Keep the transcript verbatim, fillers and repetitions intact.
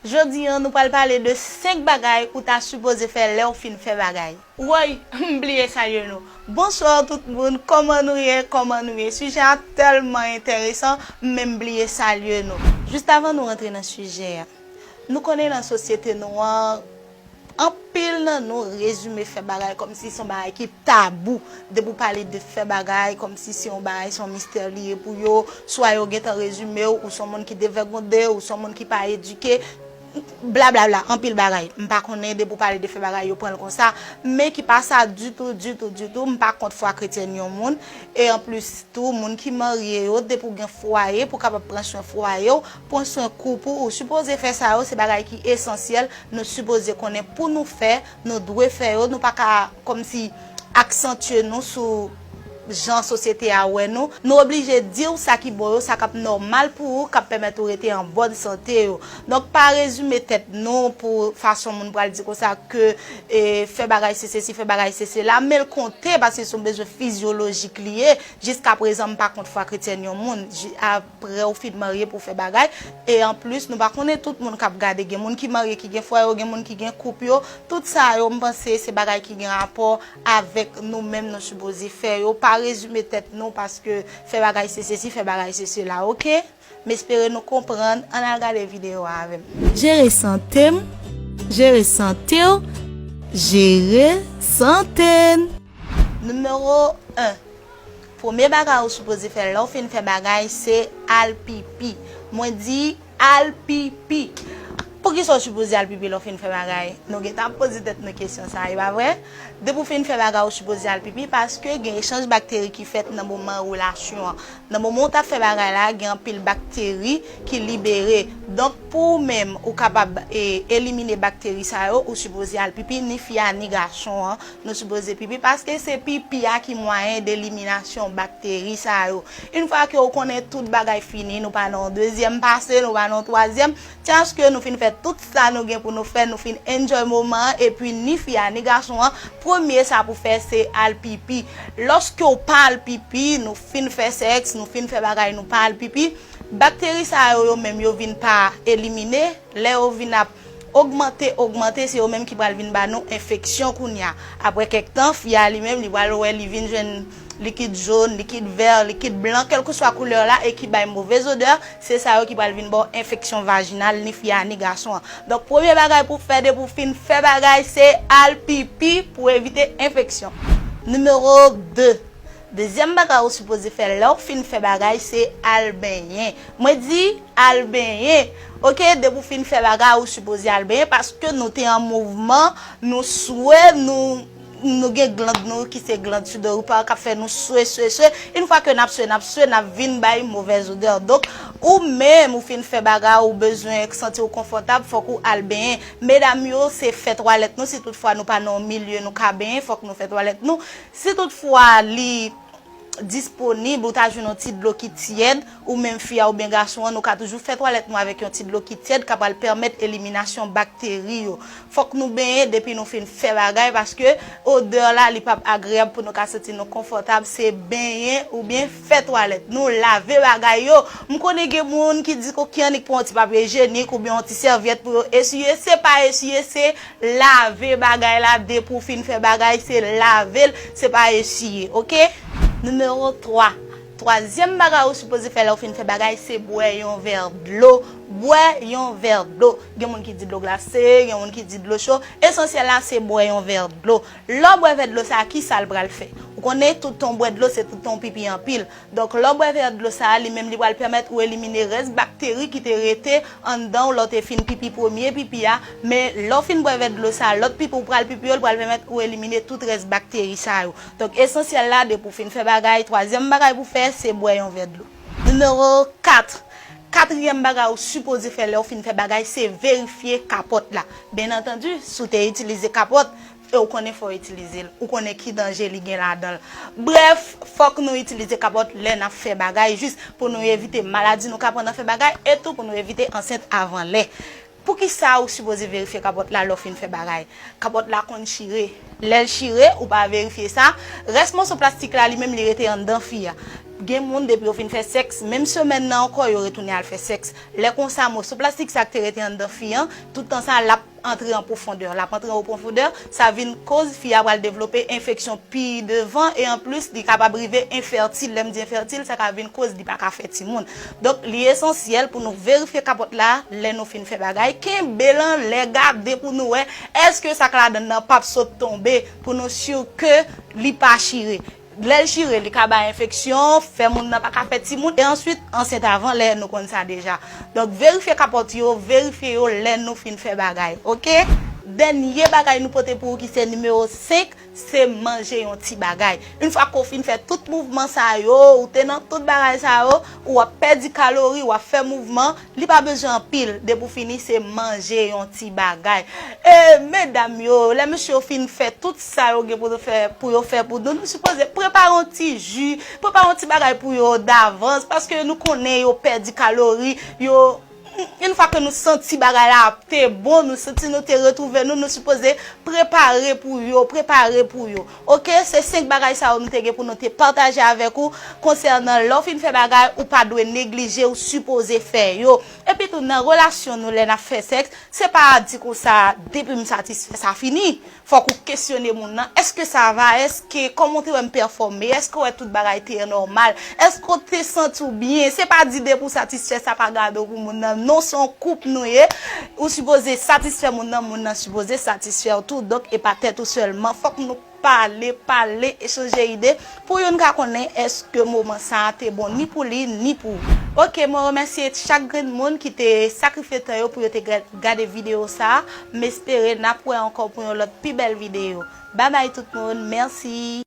Jodi a, nou pral pale de senk bagay ou ta sipoze fè lè w fin fè bagay. Woy, m bliye salye nou. Bonswa tout moun, kòman nou ye, kòman nou ye? Sijè a tèlman enteresan, m menm bliye salye nou. Jis avan nou rantre nan sijè a, nou konnen nan sosyete nou an, anpil nan nou rezime fè bagay kòmsi se yon bagay ki tabou. Depi w pale de fè bagay, kòmsi se yon bagay, se yon mistè li ye pou yo. Swa yo gentan rezime w, ou se yon moun ki devègonde, ou se yon moun ki pa edike, blablabla, anpil bagay. M pa konnen, depi w pale de fè bagay, yo pran l konsa. Men ki pa sa ditou, ditou, ditou. M pa kont fwa kretyèn yon moun. E anplis tou, moun ki marye yo, depi w gen fwaye, pou w kapab pran swen fwaye w, pran swen koup ou, ou sipoze fè sa yo, se bagay ki esansyèl, nou sipoze konnen pou nou fè, nou dwe fè yo, nou pa ka kòmsi aksantye nou sou jan sosyete a wè nou. Nou oblije di w sa ki bon yo, sa k ap nòmal pou ou, k ap pèmèt ou rete an bòn sante yo. Donk, pa rezime tèt nou pou fason moun pral di konsa ke, e, fè bagay se sesi, fè bagay se sela, men l konte paske se yon bezwen fizyolojik li ye. Jiskaprezan, m pa kont fwa kretyèn yon moun. Ji-, a, Prè ou fin marye pou w fè bagay. E anplis, nou pa konnen tout moun k ap gade. Gen moun ki marye, ki gen fwaye yo, gen moun ki gen koup yo. Tout sa yo, m panse se bagay ki gen rapò avèk nou menm nou sipoze fè yo. Pa rezime tèt nou paske fè bagay se sesi, fè bagay se sela, oke? M espere nou konprann. Ann al gade videyo a avè m. Jere sante m, jere sante w, jere sante n. Nimewo en. Premye bagay ou sipoze fè lè w fin fè bagay, se al pipi. Mwen di, al pipi. Poukisa w sipoze al pipi lè w fin fè bagay? Nou gentan ap poze tèt nou kesyon sa, e pa vre? Depi w fin fè bagay, ou sipoze al pipi, paske gen echanj bakteri ki fèt nan moman relasyon an. Nan moman w t ap fè bagay la, gen anpil bakteri ki libere. Donk, pou ou menm, ou kapab, e, elimine bakteri sa yo, ou sipoze al pipi, ni fi a, ni gason an. Nou sipoze pipi paske se pipi a ki mwayen deliminasyon bakteri sa yo. Yon fwa ke ou konnen tout bagay fini, nou pa nan yon dezyèm pase, nou pa nan yon twazyèm, chans ke nou fin fè tout sa nou gen pou nou fè, nou fin enjoy moman an, epi ni fi a, ni gason an, premye sa pou fè se al pipi. Lòske w pa al pipi, nou fin fè sèks, nou fin fè bagay, nou pa al pipi, bakteri sa yo, yo menm yo vin pa elimine, lè yo vin ap ogmante, ogmante, se yo menm ki pral vin ba nou enfeksyon kounye a. Apre kèk tan, fi a li menm, li pral wè, li vin jwenn likid jòn, likid vè, likid blan, kèlkeswa koulè la, e ki bay movèz odè, se sa yo ki pral vin ba w enfeksyon vajinal, ni fi a, ni gason an. Donk, premye bagay pou w fè depi w fin fè bagay, se al pipi pou evite enfeksyon. Nimewo de. Dezyèm bagay ou sipoze fè lè w fin fè bagay, se al benyen. Mwen di, al benyen. Oke, depi w fin fè bagay, ou sipoze al benyen paske nou te an mouvman, nou swe, nou, nou gen gland nou ki se gland sudoripan k ap fè nou swe, swe, swe. Yon fwa ke n ap swe, n ap swe, n ap vin bay movèz odè. Donk, ou menm, ou fin fè bagay, ou bezwen santi w konfòtab, fòk ou al benyen. Medam yo, se fè twalèt nou, si toutfwa nou pa nan yon milye nou ka benyen, fòk nou fè twalèt nou. Si toutfwa li disponib, ou ta jwenn yon ti dlo ki tyèd, ou menm fi a oubyen gason an, nou ka toujou fè twalèt nou avèk yon ti dlo ki tyèd, k ap pral pèmèt eliminasyon bakteri yo. Fòk nou benyen depi nou fin fè bagay, paske odè la, li p ap agreyab pou nou ka santi nou konfòtab, se benyen oubyen fè twalèt nou, lave bagay yo. M konnen gen moun ki di, "Oke, annik pran yon ti papye ijyenik oubyen yon ti sèvyèt pou yo esiye." Se pa esiye, se lave bagay la, depi w fin fè bagay, se lave l, se pa esiye, oke? Nimewo twa. Twazyèm bagay ou sipoze fè lè w fin fè bagay, se bwè yon vè dlo. Bwè yon vè dlo. Gen moun ki di dlo glase, gen moun ki di dlo cho. Esansyèl la, se bwè yon vè dlo. Lè w bwè vè dlo sa, ki sa l pral fè? Ou konnen, tout tan w bwè dlo, se tout tan w pipi anpil. Donk, lè w bwè vè dlo sa a, li menm li pral pèmèt ou elimine rès bakteri ki te rete anndan w lè w te fin pipi premye pipi a. Men, lè w fin bwè vè dlo sa a, lòt pipi ou pral pipi yo, li pral pèmèt ou elimine tout rès bakteri sa yo. Donk, esansyèl la, depi w fin fè bagay, twazyèm bagay pou fè, se bwè yon vè dlo. Nimewo kat. Katriyèm bagay ou sipoze fè lè w fin fè bagay, se verifye kapòt la. Byen antandi, si w te itilize kapòt, e ou konnen fò w itilize l, ou konnen ki danje li gen ladan l. Brèf, fòk nou itilize kapòt lè n ap fè bagay, jis pou nou evite maladi nou ka pran nan fè bagay, e tou pou nou evite ansent avan lè. Poukisa ou sipoze verifye kapòt la lè w fin fè bagay? Kapòt la konn chire. Lè l chire, ou pa verifye sa, rès moso plastik la, li menm, li rete anndan fi a. Gen moun, depi yo fin fè sèks, menm semèn nan ankò, yo retounen al fè sèks. Lè konsa, moso plastik sa k te rete anndan fi an, tout tan sa, l ap antre an pwofondè. L ap antre an pwofondè, sa vin koz fi a pral devlope enfeksyon pi devan, e anplis, li kapab rive enfètil. Lè m di enfètil, sa ka vin koz li pa ka fè timoun. Donk, li esansyèl pou nou verifye kapòt la lè nou fin fè bagay. Kenbe l anlè, gade pou nou wè èske sa k ladan l nan p ap sot tonbe, pou nou si ke li pa chire. Lè l chire, li ka bay enfeksyon, fè moun nan pa ka fè timoun, e answit ansent avan lè, nou konn sa deja. Donk, verifye kapòt yo, verifye yo lè nou fin fè bagay, oke? Dènye bagay nou pote pou ou ki se nimewo senk, se manje yon ti bagay. Yon fwa ke w fin fè tout mouvman sa yo, ou te nan tout bagay sa yo, ou ap pèdi kalori, w ap fè mouvman, li pa bezwen anpil, depi w fini se manje yon ti bagay. E medam yo, lè mesye yo fin fè tout sa yo gen pou yo fè, pou yo fè pou nou, nou sipoze prepare yon ti ji, prepare yon ti bagay pou yo davans, paske nou konnen yo pèdi kalori, yo, yon fwa ke nou santi bagay la te bon, nou santi nou te retwouve nou, nou sipoze prepare pou yo, prepare pou yo. Oke, se senk bagay sa yo nou te gen pou nou te pataje avèk ou konsènan lè w fin fè bagay, ou pa dwe neglije, ou sipoze fè yo. Epi tou, nan relasyon nou, lè n ap fè sèks, se pa di konsa, depi m satisfè, sa fini. Fòk ou kesyone moun nan, èske sa va, èske, kòman w te wè m pèfòme, èske w wè tout bagay te nòmal, èske w te santi w byen? Se pa di depi w satisfè, sa pa gade w pou moun nan. Non, se yon koup nou ye. Ou sipoze satisfè moun nan, moun nan sipoze satisfè w tou. Donk, e pa tèt ou sèlman. Fòk nou pale, pale, echanje ide pou youn ka konnen èske moman sa a te bon ni pou li, ni pou ou. Oke, mwen remèsye chak grenn moun ki te sakrifye tan yo pou yo te ga- gade videyo sa a. M espere n ap wè ankò pou yon lòt pi bèl videyo. Babay tout moun, mèsi.